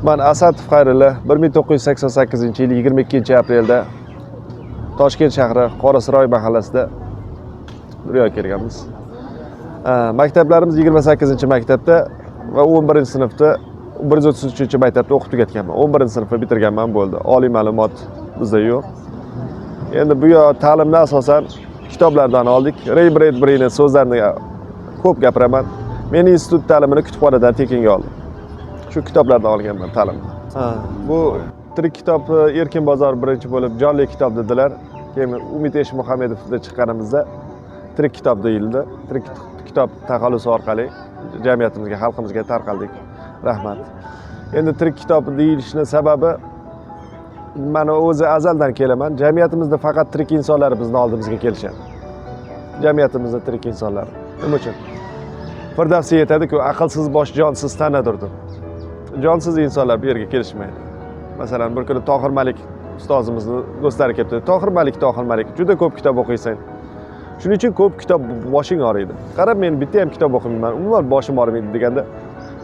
Man Asatov Xayrilla 1988-yil 22-aprelda Toshkent shahri Qorasaroy mahallasida dunyoga kelganmiz. Maktablarimiz 28-maktabda va 11-sinfda 133-maktabda o'qib tugatganman. 11-sinfni bitirganman, bo'ldi. Oliy ma'lumot bizda yo'q. Endi bu yoq ta'limni asosan kitoblardan oldik. Ray Bradbury'ning so'zlarini ko'p gapiraman. Men institut ta'limini kutubxonadan tekinga oldim. Shu kitoblardan olganman ta'limni. Bu tirik kitob Erkin bozor birinchi bo'lib jonli kitob dedilar. Keyin Umid Eshmuhamedovda chiqqanimizda tirik kitob deyildi. Tirik kitob taxallusi orqali jamiyatimizga, xalqimizga tarqaldik. Rahmat. Endi tirik kitob deyilishini sababi mana o'zi azaldan kelaman. Jamiyatimizda faqat tirik insonlar bizni oldimizga kelishadi. Jamiyatimizda tirik insonlar. Nima uchun? Firdavsiy aytadi-ku, aqlsiz bosh jonsiz tanadir deb. Jonsiz insonlar bu yerga kelishmaydi. Masalan, bir kuni Tohir Malik ustozimizni do'stlari kelibdi. Tohir Malik, Tohir Malik, juda ko'p kitob o'qiysan. Shuning uchun ko'p kitob boshing og'riydi. Qarab, men bitta ham kitob o'qimayman, umuman boshim og'rimaydi deganda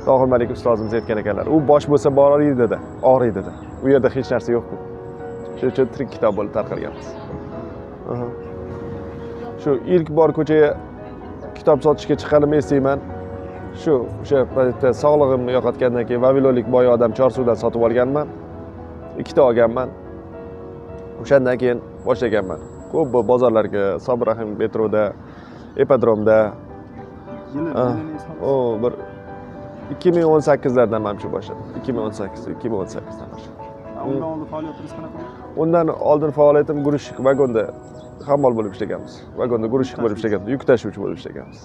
Tohir Malik ustozimiz aytgan ekanlar. U bosh bo'lsa og'riydi-da, og'riydi-da. U yerda hech narsa yo'q-ku. Shuning uchun tirik kitob bo'lib tarqalganmiz. Shu ilk bor ko'chaga kitob sotishga chiqqanimni eslayman. Shu o'sha paytda sog'lig'imni yo'qotgandan keyin vavilonlik boy odam Chorsudan sotib olganman. 2ta olganman. O'shandan keyin boshlaganman. Ko'p bozorlarga, Sobir Rahim metroda, ipodromda. O bir 2018lardan mana shu boshladim. 2018, 2018dan boshladim. Undan oldin faoliyatingiz qanaqa bo'ldi? Undan oldin faoliyatim guruchlik vagonda hammol bo'lib ishlaganmiz. Vagonda guruchlik bo'lib ishlaganmiz, yuk tashuvchi bo'lib ishlaganmiz.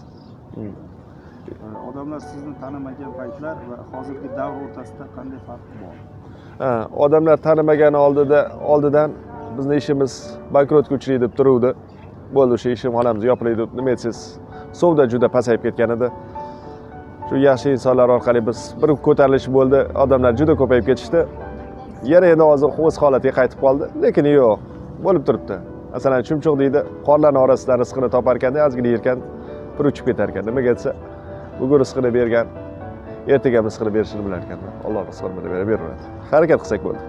Odamlar sizni tanimagan paytlar va hozirgi davr o'rtasida qanday farq bor? Odamlar tanimagan oldidan bizni ishimiz bankrotga uchraydi deb turuvdi. Bo'ldi, o'sha ishxonamiz yopiladi deb, nima etsangiz, savdo juda pasayib ketgan edi. Shu yaxshi insonlar orqali biz bir ko'tarilish bo'ldi, odamlar juda ko'payib ketishdi. Yana endi hozir o'z holatiga qaytib qoldi, lekin yo'q, bo'lib turibdi. Masalan, chumchuq deydi, qorlarning orasidan rizqini topar ekanda, ozgina yerkan bir uchib ketar ekan. Nimaga desa, bugun rizqini bergan, ertaga ham rizqini berishini bilar ekanda. Alloh rizqini beraveradi. Harakat qilsak bo'ldi.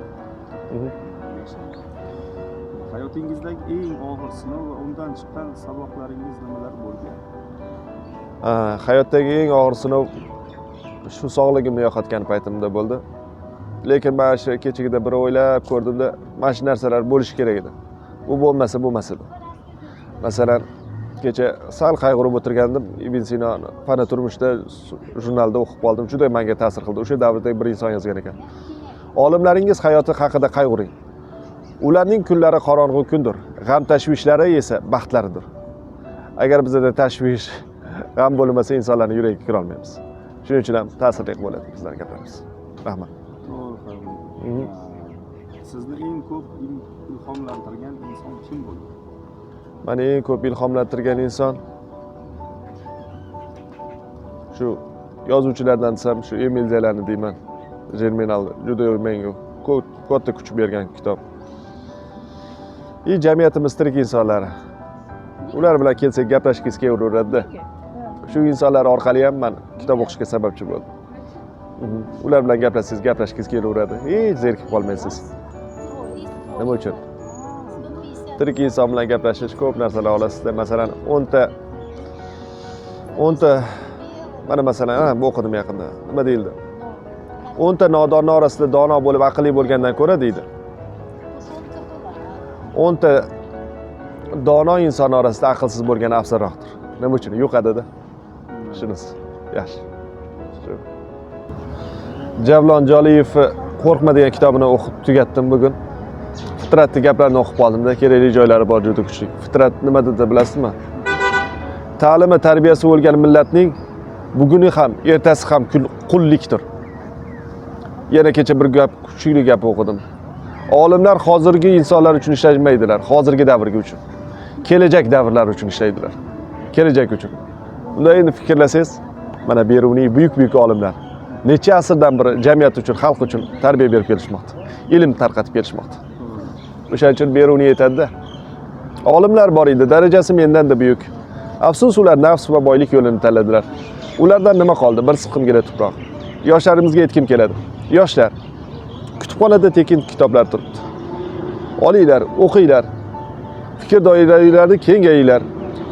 Hayotingizdagi eng og'ir sinov va undan chiqqan saboqlaringiz nimalar bo'lgan? Hayotdagi eng og'ir sinov shu sog'ligimni yo'qotgan paytimda bo'ldi. Lekin mana shu kechagida bir o'ylab ko'rdimda, mana shu narsalar bo'lishi kerak edi. Bu bo'lmasa bo'lmas edi. Masalan, kecha sal qayg'urib o'tirgandim, Ibn Sino Fana turmushda jurnalda o'qib qoldim, juda menga ta'sir qildi. O'sha davrda bir inson yozgan ekan. Olimlaringiz hayoti haqida qayg'uring. Ularning kunlari qorong'u kundir, g'am tashvishlari esa baxtlaridir. Agar bizda tashvish, g'am bo'lmasa insonlarning yuragiga kira olmaymiz. Shuning uchun ham ta'sirli bo'ladi bizlar gaplarimiz. Rahmat. To'g'ri. Sizni eng ko'p ilhomlantirgan inson kim bo'ldi? Meni eng ko'p ilhomlantirgan inson shu yozuvchilardan desam, shu Emil Zelani deyman. Germinal juda menga katta kuch bergan kitob. Jamiyatimiz tirik insonlari. Ular bilan kelsak gaplashgingiz kelaveradi-da. Shu insonlar orqali ham men kitob o'qishga sababchi bo'ldim. Ular bilan gaplashsangiz gaplashgingiz kelaveradi. Hech zerikib qolmaysiz. Nima uchun? Tirik inson bilan gaplashish ko'p narsalar olasizda. Masalan, 10ta mana masalan, bu o'qidim yaqinda. Nima deyildi? 10ta nodonni orasida dono bo'lib aqlli bo'lgandan ko'ra deydi. 10ta dono inson orasida aqlsiz bo'lgan afzalroqdir. Nima uchun? Yo'qadida. Shunisi. Yaxshi. Shu. Javlon Joliyev Qo'rqma degan kitobini o'qib tugatdim bugun. Fitratning gaplarini o'qib qoldimda, kerakli joylari bor, juda kuchli. Fitrat nima dedi bilasizmi? Ta'limi tarbiyasi bo'lgan millatning buguni ham ertasi ham qullikdir. Yana kecha bir gap, kuchli gap o'qidim. Olimlar hozirgi insonlar uchun ishlamaydilar, hozirgi davrga uchun. Kelajak davrlar uchun ishlaydilar. Kelajak uchun. Unda endi fikrlasangiz, mana Beruniy buyuk-buyuk olimlar necha asrdan beri jamiyat uchun, xalq uchun tarbiya berib kelishmoqda. Ilm tarqatib kelishmoqda. O'shaning uchun Beruniy aytadi-da, olimlar bor edi, darajasi mendan-da buyuk. Afsus, ular nafs va boylik yo'lini tanladilar. Ulardan nima qoldi? Bir siqimgina tuproq. Yoshlarimizga aytgim keladi. Yoshlar, kutubxonada tekin kitoblar turibdi. Olinglar, o'qinglar. Fikr doiralaringlarni kengayinglar.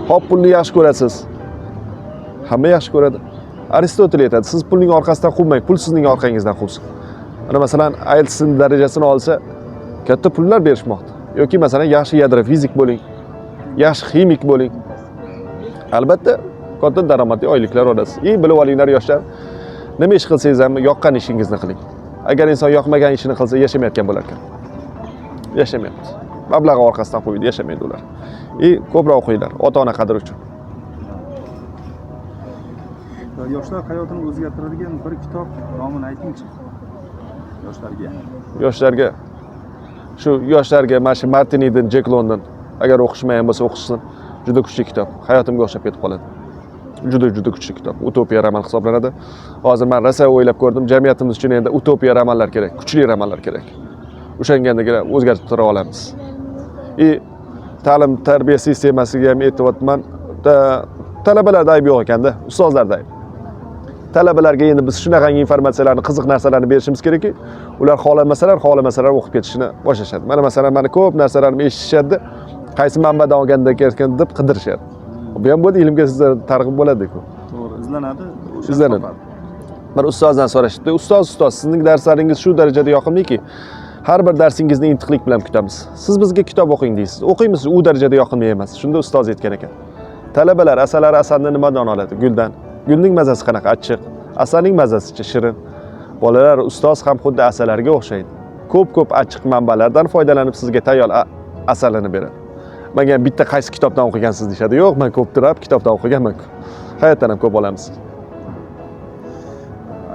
Hop, pulni yaxshi ko'rasiz. Hamma yaxshi ko'radi. Aristotel aytadi, siz pulning orqasidan quvmang, pul sizning orqangizdan quvsin. Mana masalan, IELTSning darajasini olsa, katta pullar berishmoqda. Yoki masalan, yaxshi yadro fizik bo'ling, yaxshi ximik bo'ling. Albatta, katta daromadli oyliklar olasiz. Bilib olinglar yoshlar, nima ish qilsangiz ham yoqqan ishingizni qiling. Agar inson yoqmagan ishini qilsa, yashamayotgan bo'lar ekan. Yashamayapti. Mablag'i orqasidan qo'ydi, yashamaydi ular. Ko'proq o'qinglar, ota-ona qadri uchun. Yoshlar hayotini o'zgartiradigan bir kitob nomini aytingchi. Yoshlarga. Yoshlarga, shu yoshlarga mana shu Martin Eden, Jack London, agar o'qishmagan bo'lsa o'qishsin. Juda kuchli kitob. Hayotimga o'xshab ketib qoladi. Juda juda kuchli kitob. Utopiya roman hisoblanadi. Hozir men rosa o'ylab ko'rdim, jamiyatimiz uchun endi utopiya romanlar kerak, kuchli romanlar kerak. O'shangandagina o'zgartirib tura olamiz. Ta'lim tarbiya sistemasiga ham aytyapman, talabalarda ayb yo'q ekanda, ustozlarda ayb. Talabalarga endi biz shunaqangi informatsiyalarni, qiziq narsalarni berishimiz kerakki, ular xohlamasalar o'qib ketishini boshlashadi. Mana masalan, mani ko'p narsalarimni eshitishadi, qaysi manbadan olganda ekan deb qidirishadi. Bu ham bo'ldi, ilmga sizlar targ'ib bo'ladi-ku. To'g'ri, izlanadi, o'sha Izlanadi. topadi. Bir ustozdan so'rashibdi. Ustoz, ustoz, sizning darslaringiz shu darajada yoqimliki, har bir darsingizni intiqlik bilan kutamiz. Siz bizga kitob o'qing deysiz. O'qiymiz, u darajada yoqimli emas. Shunda ustoz aytgan ekan. Talabalar asalari asalni nimadan oladi? Guldan. Gulning mazasi qanaqa? Achchiq. Asalning mazasi-chi? Shirin. Bolalar, ustoz ham xuddi asallarga o'xshaydi. Ko'p-ko'p achchiq manbalardan foydalanib sizga tayyor asalini beradi. Menga bitta qaysi kitobdan o'qigansiz deyishadi. Yo'q, men ko'ptirab kitobdan o'qiganman. Hayotdan ham ko'p olamiz.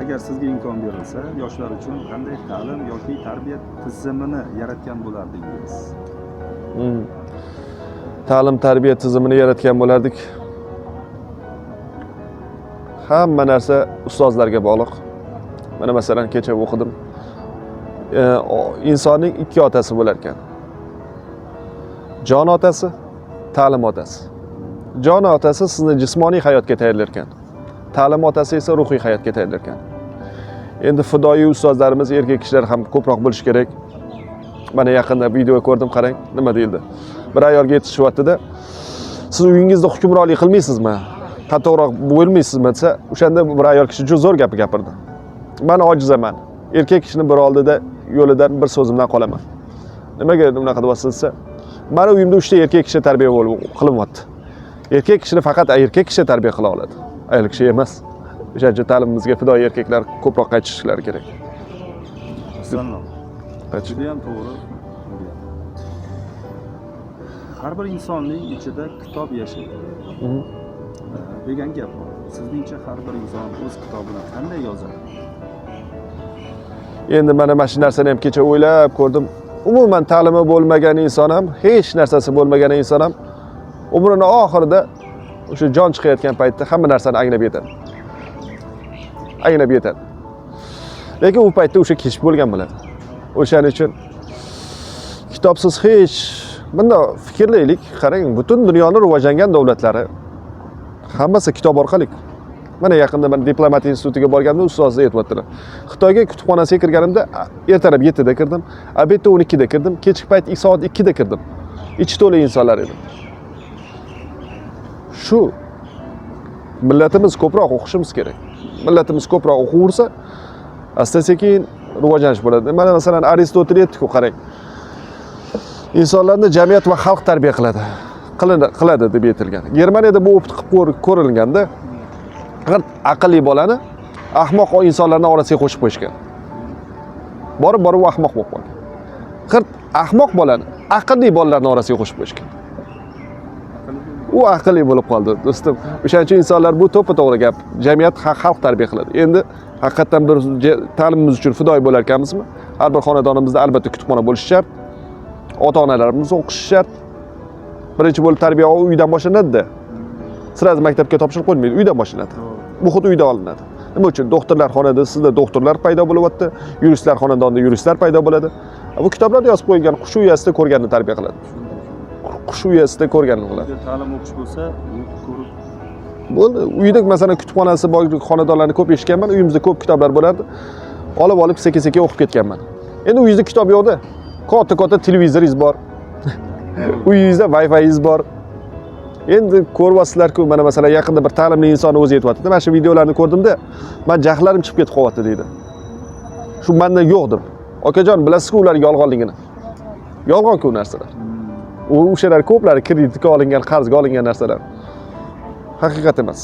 Agar sizga imkon berilsa, yoshlar uchun qanday ta'lim yoki tarbiya tizimini yaratgan bo'lardingiz? Ta'lim tarbiya tizimini yaratgan bo'lardik. Hamma narsa ustozlarga bog'liq. Mana masalan, kecha o'qidim. Insonning ikki otasi bo'lar ekan. Jon otasi, ta'lim otasi. Jon otasi sizni jismoniy hayotga tayyorlar ekan. Ta'lim otasi esa ruhiy hayotga tayyorlar ekan. Endi fidoyi ustozlarimiz, erkak kishilar ham ko'proq bo'lishi kerak. Mana yaqinda video ko'rdim, qarang, nima deyildi. Bir ayolga aytishyapti-da, siz uyingizda hukmronlik qilmaysizmi? Qattiqroq bo'lmaysizmi desa, o'shanda bir ayol kishi juda zo'r gap gapirdi. Men ojizaman. Erkak kishini bir oldida yo'lidan bir so'zimdan qolaman. Nimaga bunaqa deyapsiz desa, mani uyimda 3 ta erkak kishi tarbiya bo'lib qilinyapti. Erkak kishini faqat erkak kishi tarbiya qila oladi. Ayol kishi emas. O'shaning uchun ta'limimizga fidoyi erkaklar ko'proq qaytishlari kerak. Ahsanalloh. Qaytish. Juda ham to'g'ri. Har bir insonning ichida kitob yashaydi degan gap bor. Sizningcha har bir inson o'z kitobini qanday yozadi? Endi mana shu narsani ham kecha o'ylab ko'rdim. Umuman ta'limi bo'lmagan inson ham, hech narsasi bo'lmagan inson ham umrini oxirida o'sha jon chiqayotgan paytda hamma narsani anglab yetadi. Anglab yetadi. Lekin u paytda o'sha kech bo'lgan bo'ladi. O'shaning uchun kitobsiz hech bundoq fikrlaylik, qarang, butun dunyoni rivojlangan davlatlari hammasi kitob orqali. Mana yaqinda men diplomat institutiga borganimda ustoz aytyaptilar. Xitoyga kutubxonasiga kirganimda ertalab 7 da kirdim, обед da 12 da kirdim, kechki payt soat 2 da kirdim. Ichi to'la insonlar edi. Shu millatimiz ko'proq o'qishimiz kerak. Millatimiz ko'proq o'qiversa, asta-sekin rivojlanish bo'ladi. Mana masalan Aristotel aytdi-ku, qarang. Insonlarni jamiyat va xalq tarbiya qiladi. Qiladi deb aytilgan. Germaniyada bu опыт qilib ko'rilganda, faqat aqlli bolani ahmoq insonlarning orasiga qo'shib qo'yishgan. Borib borib u ahmoq bo'lib qolgan. G'irt ahmoq bolani aqlli bolalarning orasiga qo'shib qo'yishgan. U aqlli bo'lib qoldi, do'stim. O'shaning uchun insonlar, bu to'ppa to'g'ri gap. Jamiyat xalq tarbiya qiladi. Endi haqiqatdan bir ta'limimiz uchun fidoyi bo'lar ekanmizmi? Har bir xonadonimizda albatta kutubxona bo'lishi shart. Ota-onalarimiz o'qishi shart. Birinchi bo'lib tarbiya uydan boshlanadi-da. Сразу maktabga topshirib qo'ymaydi, uydan boshlanadi. Muhit uyda olinadi. Nima uchun? Doktorlar xonada sizda doktorlar paydo bo'lyapti, yuristlar xonadonida yuristlar paydo bo'ladi. Bu kitoblarda yozib qo'yilgan, qush uyasida ko'rganini tarbiya qiladi. Qush uyasida ko'rganini qiladi. Uyda ta'lim, o'qish bo'lsa, o'qib ko'rib. Bo'ldi. Uyda, masalan, kutubxonasi bor xonadonlarni ko'p eshitganman. Uyimizda ko'p kitoblar bo'lardi. Olib olib sekin sekin o'qib ketganman. Endi uyingizda kitob yo'qda. Katta katta televizoringiz bor. Uyingizda Wi-Fi'ingiz bor. Endi ko'ryapsizlar-ku, mana masalan, yaqinda bir ta'limli insonni o'zi aytyapti. Mana shu videolarni ko'rdimda, man jahllarim chiqib ketib qolyapti deydi. Shu menda yo'q deb. Okajon, bilasizku ular yolg'onligini. Yolg'on-ku u narsalar. U o'shalar ko'plari kreditga olingan, qarzga olingan narsalar. Haqiqat emas.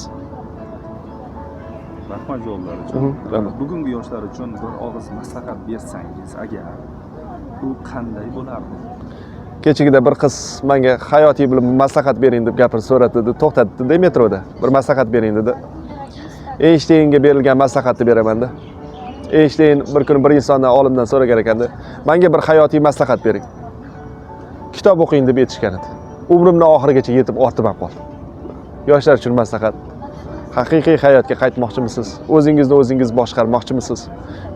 Rahmat javoblar uchun. Rahmat. Bugungi yoshlar uchun bir og'iz maslahat bersangiz agar, u qanday bo'lardi? Kechagida bir qiz menga hayotiy bir maslahat bering deb gapirib so'radi dedi, to'xtatdi metroda. Bir maslahat bering dedi. Eynshteynga berilgan maslahatni beramanda. Eynshteyn bir kuni bir insondan, olimdan so'ragan ekanda, "Menga bir hayotiy maslahat bering." Kitob o'qing deb aytishgan edi. Umrimni oxirigacha yetib ortib ham qoldi. Yoshlar uchun maslahat. Haqiqiy hayotga qaytmoqchimisiz? O'zingizni o'zingiz boshqarmoqchimisiz?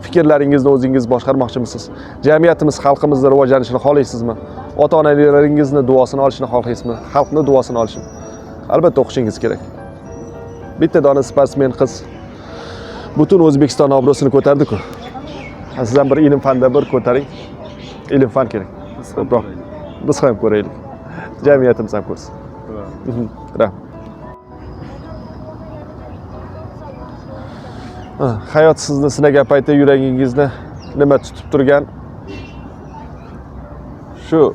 Fikrlaringizni o'zingiz boshqarmoqchimisiz? Jamiyatimiz, xalqimizni rivojlanishini xohlaysizmi? Ota-onalaringizni duosini olishni xohlaysizmi? Xalqni duosini olishni. Albatta o'qishingiz kerak. Bitta dona sportsmen qiz butun O'zbekiston obro'sini ko'tardi-ku. Siz ham bir ilm fanda bir ko'taring. Ilm fan kerak. Biz ham Ko'proq. ko'raylik. Biz ham ko'raylik. Jamiyatimiz ham ko'rsin. Rahmat. Hayot sizni sinagan paytda yuragingizni nima tutib turgan? Shu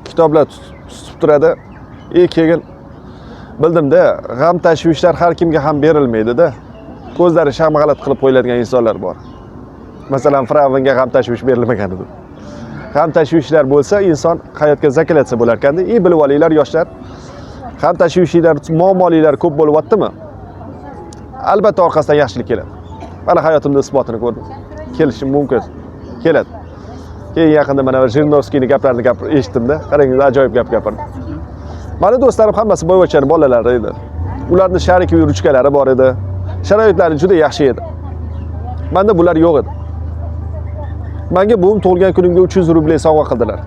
kitoblar tutib turadi. Keyin bildimda, g'am tashvishlar har kimga ham berilmaydi-da. Ko'zlari shamg'alat qilib qo'yiladigan insonlar bor. Masalan, Fir'avnga g'am tashvish berilmagan edi. G'am tashvishlar bo'lsa, inson hayotga zakalatsiya bo'lar ekanda. Bilib olinglar yoshlar, g'am tashvishlar, muammolilar ko'p bo'lyaptimi? Albatta orqasidan yaxshilik keladi. Mana hayotimda isbotini ko'rdim. Kelishi mumkin. Keladi. Keyin yaqinda mana Jirinovskiyning gaplarini eshitdim-da. Qarang, ajoyib gap gapirdi. Mani do'stlarim hammasi boyvachchani bolalari edi. Ularning шарик va ruchkalari bor edi. Sharoitlari juda yaxshi edi. Menda bular yo'q edi. Menga buvim tug'ilgan kunimga 300 rubl sovg'a qildilar.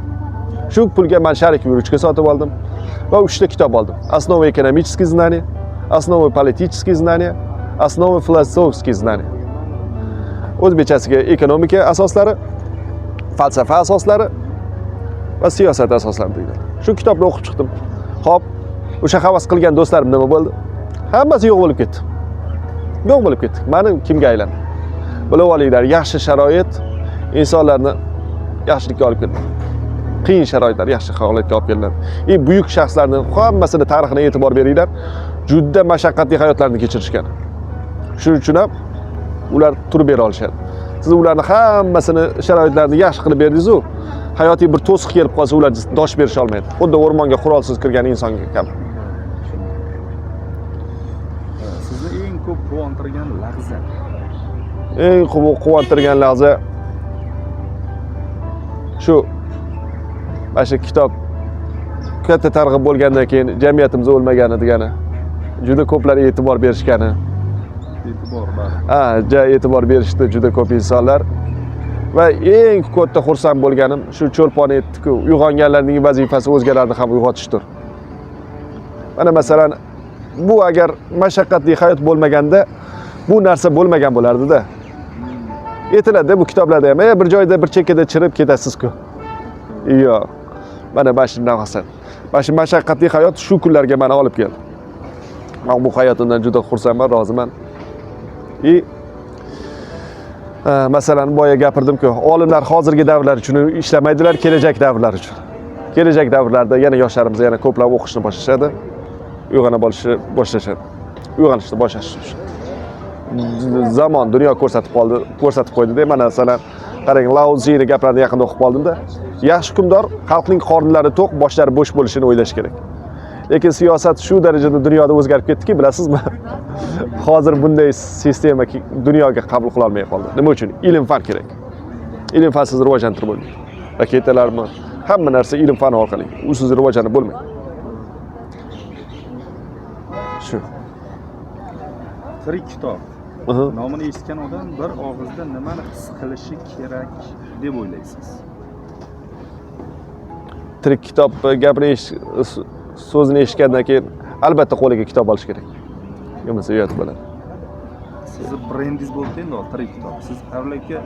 Shu pulga men шарик va ruchka sotib oldim va 3 ta kitob oldim. Основы экономических знаний, основы политических знаний, основы философских знаний. O'zbekchasiga ekonomika asoslari, falsafa asoslari va siyosat asoslari deyiladi. Shu kitobni o'qib chiqdim. Xo'p, o'sha havas qilgan do'stlarim nima bo'ldi? Hammasi yo'q bo'lib ketdi. Yo'q bo'lib ketdi. Mani kimga aylandi? Bilib olinglar, yaxshi sharoit insonlarni yaxshilikka olib keladi. Qiyin sharoitlar yaxshi holatga olib keladi. Buyuk shaxslarning hammasini tarixini e'tibor beringlar, juda mashaqqatli hayotlarni kechirishgan. Shuning uchun ham ular turib bera olishadi. Siz ularni hammasini sharoitlarini yaxshi qilib berdingiz-u, hayotiy bir to'siq kelib qolsa, ular dosh berisha olmaydi. Xuddi o'rmonga qurolsiz kirgan insonga kabi. Sizni eng ko'p quvontirgan lahza? Eng quvontirgan lahza shu mana shu kitob katta targ'ib bo'lgandan keyin jamiyatimiz o'lmagani degani, juda ko'plar e'tibor berishgani. E'tibor bor. Ha, ja e'tibor berishdi juda ko'p insonlar. Va eng katta xursand bo'lganim shu Cho'lpon aytdi-ku, uyg'onganlarning vazifasi o'zgalarni ham uyg'otishdir. Mana masalan, bu agar mashaqqatli hayot bo'lmaganda bu narsa bo'lmagan bo'lardi-da. Aytiladi bu kitoblarda ham, bir joyda bir chekkada chirib ketasiz-ku. Yo'q. Mana shu narsa. Mana shu mashaqqatli hayot shu kunlarga meni olib keldi. Men bu hayotimdan juda xursandman, roziman. Masalan, boya gapirdim-ku, olimlar hozirgi davrlar uchun ishlamaydilar, kelajak davrlar uchun. Kelajak davrlarda yana yoshlarimiz yana ko'plab o'qishni boshlashadi, uyg'ona boshlashadi. Uyg'onishni boshlashadi. Zamon, dunyo ko'rsatib qoldi, ko'rsatib qo'ydi-da. Mana masalan, qarang, Lao Tzuning gaplarini yaqinda o'qib qoldimda. Yaxshi hukmdor xalqning qornlari to'q, boshlari bo'sh bo'lishini o'ylash kerak. Lekin siyosat shu darajada dunyoda o'zgarib ketdiki, bilasizmi? Hozir bunday sistema dunyoga qabul qila olmay qoldi. Nima uchun? Ilm fan kerak. Ilm fansiz rivojlantirib bo'lmaydi. Raketalarmi, hamma narsa ilm fan orqali. Usiz rivojlanib bo'lmaydi. Shu. Tirik kitob nomini eshitgan odam bir og'izda nimani his qilishi kerak deb o'ylaysiz? Tirik kitob gapini so'zini eshitgandan keyin albatta qo'liga kitob olish kerak. Bo'lmasa uyat bo'ladi. Sizni brendingiz bo'ldi endi tirik kitob. Siz aka,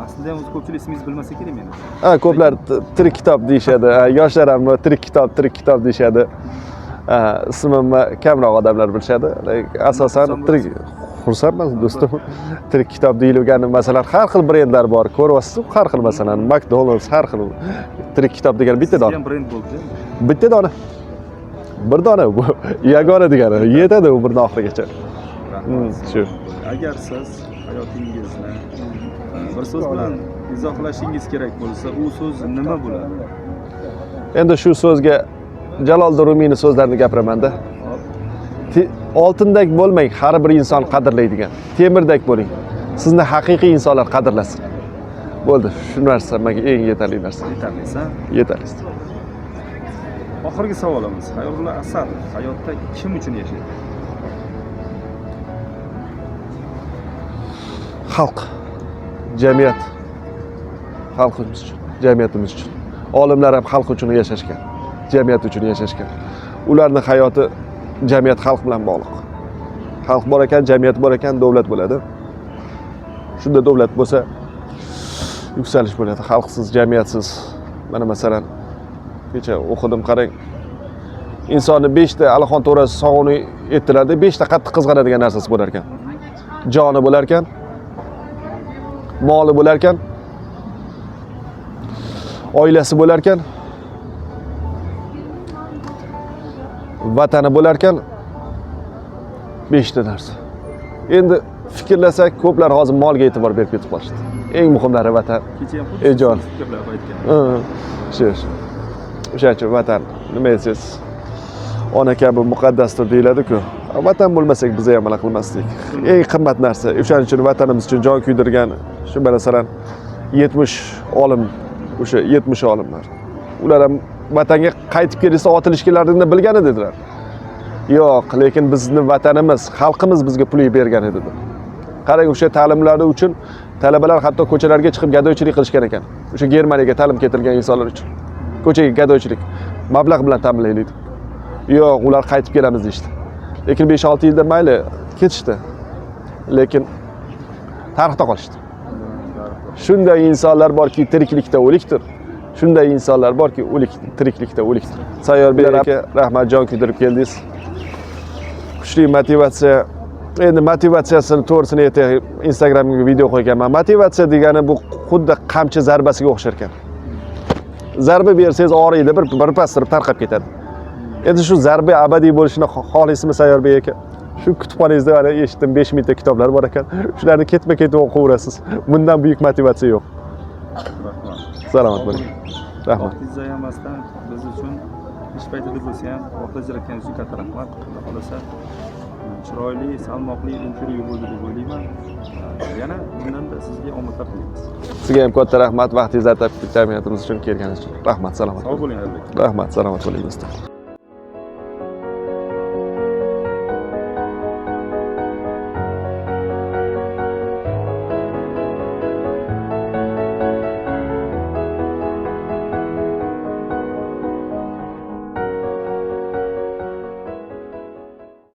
aslida ham o'zi ko'pchilik ismingizni bilmasa kerak menimcha. Ha, ko'plar tirik kitob deyishadi. Yoshlar ham tirik kitob, tirik kitob deyishadi. Ismimni kamroq odamlar bilishadi. Asosan tirik xursandman do'stim. Tirik kitob deyilgani, masalan, har xil brendlar bor. Ko'ryapsiz, har xil, masalan, McDonald's, har xil tirik kitob degan bitta dona. Sizga ham brend bo'ldi. Bitta dona. Bir dona bu yagona degani. Yetadi u birdan oxirigacha. Rahmat. Shu. Agar siz hayotingizni bir so'z bilan izohlashingiz kerak bo'lsa, u so'z nima bo'ladi? Endi shu so'zga Jaloliddin Rumiyni so'zlarini gapiramanda. Oltindak bo'lmang, har bir inson qadrlaydigan. Temirdak bo'ling. Sizni haqiqiy insonlar qadrlasin. Bo'ldi, shu narsa menga eng yetarli narsa. Yetarlisi. Yetarli. Oxirgi savolimiz. Xayrullo Asadov hayotda kim uchun yashaydi? Xalq, jamiyat. Xalqimiz uchun, jamiyatimiz uchun. Olimlar ham xalq uchun yashashgan, jamiyat uchun yashashgan. Ularning hayoti jamiyat, xalq bilan bog'liq. Xalq bor ekan, jamiyat bor ekan, davlat bo'ladi. Shunda davlat bo'lsa, yuksalish bo'ladi. Xalqsiz, jamiyatsiz. Mana masalan, kecha o'qidim, qarang. Insonni 5 ta Alixon to'rasi sog'ini aytdilarda, 5 ta qattiq qizg'anadigan narsasi bo'lar ekan. Joni bo'lar ekan, moli bo'lar ekan, oilasi bo'lar ekan, vatani bo'lar ekan, 5 ta narsa. Endi fikrlasak, ko'plar hozir molga e'tibor berib ketib qolishdi. Eng muhimlari vatan. Kecha ham xuddi Jon. fikrlar aytgan. Shu. O'shaning uchun vatan, nima aytsangiz, ona kabi muqaddasdir deyiladi-ku. Vatan bo'lmasak biz ham mana qilmasdik. Eng qimmat narsa. O'shaning uchun vatanimiz uchun jon kuydirgan shu masalan 70 olim, o'sha 70 olimlar. Ular ham vatanga qaytib kelsa otilishganlarini bilgan edilar. Yo'q, lekin bizni vatanimiz, xalqimiz bizga pul bergan edi dedi. Qarang, o'sha ta'limlari uchun talabalar hatto ko'chalarga chiqib gadoychilik qilishgan ekan. O'sha Germaniyaga ta'lim ketilgan insonlar uchun. Ko'chaga gadoychilik mablag' bilan ta'minlaylik. Yo'q, ular qaytib kelamiz deyishdi. Lekin 5-6 yilda mayli ketishdi. Lekin tarixda qolishdi. Shunday insonlar borki, tiriklikda o'likdir. Shunday insonlar borki, o'lik tiriklikda o'likdir. Sayyorbek aka, rahmat, jon kuydirib keldingiz. Kuchli motivatsiya. Endi motivatsiyasini to'g'risini aytay, Instagramga video qo'yganman. Motivatsiya degani bu xuddi qamchi zarbasiga o'xshar ekan. Zarba bersangiz og'riydi, bir pas turib tarqab ketadi. Endi shu zarba abadiy bo'lishini xohlaysizmi Sayyorbek aka? Shu kutubxonangizda mana eshitdim 5000 ta kitoblar bor ekan. Shularni ketma-ket o'qiyverasiz. Bundan buyuk motivatsiya yo'q. Rahmat. Salomat bo'ling. Rahmat. Vaqtingizni zayamasdan biz uchun ish paytida bo'lsa ham vaqt ajratganingiz uchun katta rahmat. Xudo xolasa chiroyli, salmoqli intervyu bo'ldi deb o'ylayman. Yana bundan-da sizga omadlar tilaymiz. Sizga ham katta rahmat, vaqtingizni atab jamiyatimiz uchun kelganingiz uchun. Rahmat, salomat. Sog' bo'ling, Xayrullo. Rahmat, salomat bo'ling do'stlar.